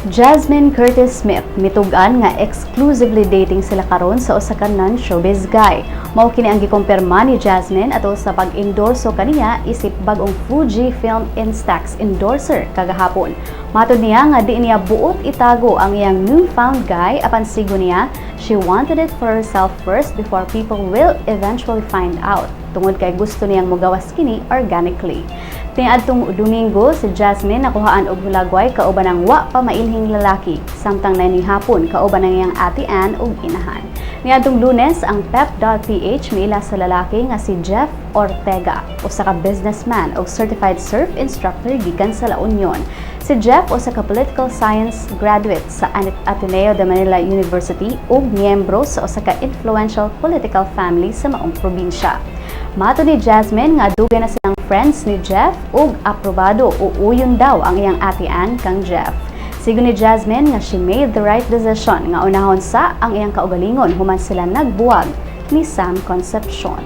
Jasmine Curtis Smith mitug-an nga exclusively dating sila karon sa usa ka non-showbiz guy. Mao kini ang gikumpirma ni Jasmine ato sa pag-endorso kaniya isip bag-ong Fujifilm Instax endorser kagahapon. Matod niya nga di niya buot itago ang iyang newfound guy, apan sigo niya, she wanted it for herself first before people will eventually find out, tungod kay gusto niyang mugawas kini organically. Niadtong Domingo, si Jasmine nakuhaan og hulagway kauban ang wa pa mailhing lalaki, samtang nanihapon kauban ang iyang ate Ann ug inahan. Niadtong Lunes, ang pep.ph miila sa lalaki nga si Jeff Ortega, usa ka businessman ug certified surf instructor gikan sa La Union. Si Jeff usa ka political science graduate sa Ateneo de Manila University ug miyembro sa usa ka influential political family sa maong probinsya. Matod ni Jasmine nga dugay na silang friends ni Jeff ug aprobado o uyon daw ang iyang ate Ann kang Jeff. Sigo ni Jasmine nga she made the right decision nga unahon sa ang iyang kaugalingon human sila nagbuwag ni Sam Concepcion.